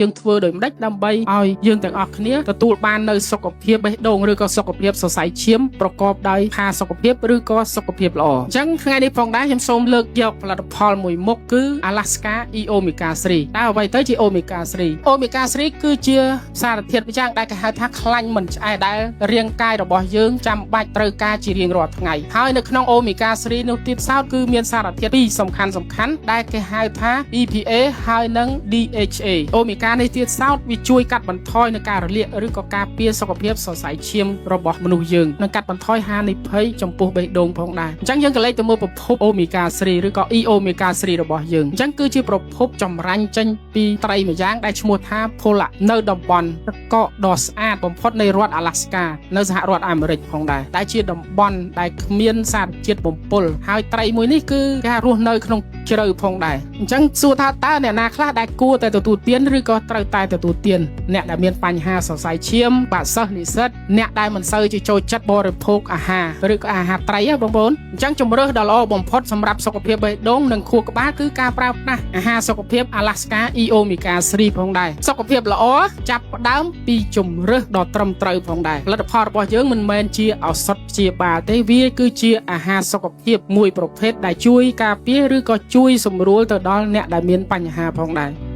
យើងធ្វើដោយម្ដេចដើម្បីឲ្យយើងទាំងអស់គ្នាទទួលបាននៅសុខភាពបេះដូងឬក៏សុខភាពសរសៃឈាមប្រកបដោយផាសុខភាពឬក៏សុខភាពល្អអញ្ចឹងថ្ងៃនេះផងដែរខ្ញុំសូមលើកយកផលិតផលមួយមុខគឺ Alaska E Omega 3តើអ្វីទៅជា Omega 3 Omega 3គឺជាសារធាតុម្យ៉ាងដែលគេហៅថាខ្លាញ់មិនឆ្អែតដែលរាងកាយរបស់យើងចាំបាច់ត្រូវការជារៀងរាល់ថ្ងៃហើយនៅក្នុង Omega 3នោះទៀតសោតគឺមានសារធាតុពីរសំខាន់សំខាន់ដែលគេហៅថា EPA ហើយនិង DHA Omega នេះទៀតសោតវាជួយកាត់បន្ថយនៅការរលាកឬក៏ការពារសុខភាពសរសៃឈាមរបស់មនុស្សយើងនិងកាត់បន្ថយហានិភ័យចំពោះបេះដូងផងដែរអញ្ចឹងយើងក៏លេចទៅមើលប្រភព Omega 3ឬក៏ E Omega 3របស់យើងអញ្ចឹងគឺជាប្រភពចម្រាញ់ចេញពីត្រីម្យ៉ាងដែលឈ្មោះថា Pollock នៅតំបន់ទឹកកកដ៏ស្អាតបំផុតនៃរដ្ឋ Alaska នៅសហរដ្ឋអាមេរិកផងដែរដែលជាតំបន់ដែលគ្មានសារជាតិបំពុលហើយត្រីមួយនេះគឺគេរស់នៅក្នុងជ្រៅផងដែរអញ្ចឹងសួរថាតើអ្នកណាខ្លះដែលគួរតែទទួលទានឬក៏ត្រូវតែទទួលទានអ្នកដែលមានបញ្ហាសរសៃឈាមបាក់សិស្សនិស្សិតអ្នកដែលមិនសូវជាចូលចិត្តបរិភោគអាហារឬក៏អាហារត្រីហ៎បងប្អូនអញ្ចឹងជំរើសដ៏ល្អបំផុតសម្រាប់សុខភាពបេះដូងនិងខួរក្បាលគឺការប្រើប្រាស់អាហារសុខភាព Alaska E Omega 3ផងដែរសុខភាពល្អចាប់ផ្ដើមពីជំរើសដ៏ត្រឹមត្រូវផងដែរផលិតផលរបស់យើងមិនមែនជាឱសថព្យាបាលទេវាគឺជាអាហារសុខភាពមួយប្រភេទដែលជួយការពារឬក៏ជួយសម្រួលទៅដល់អ្នកដែលមានបញ្ហាផងដែរ។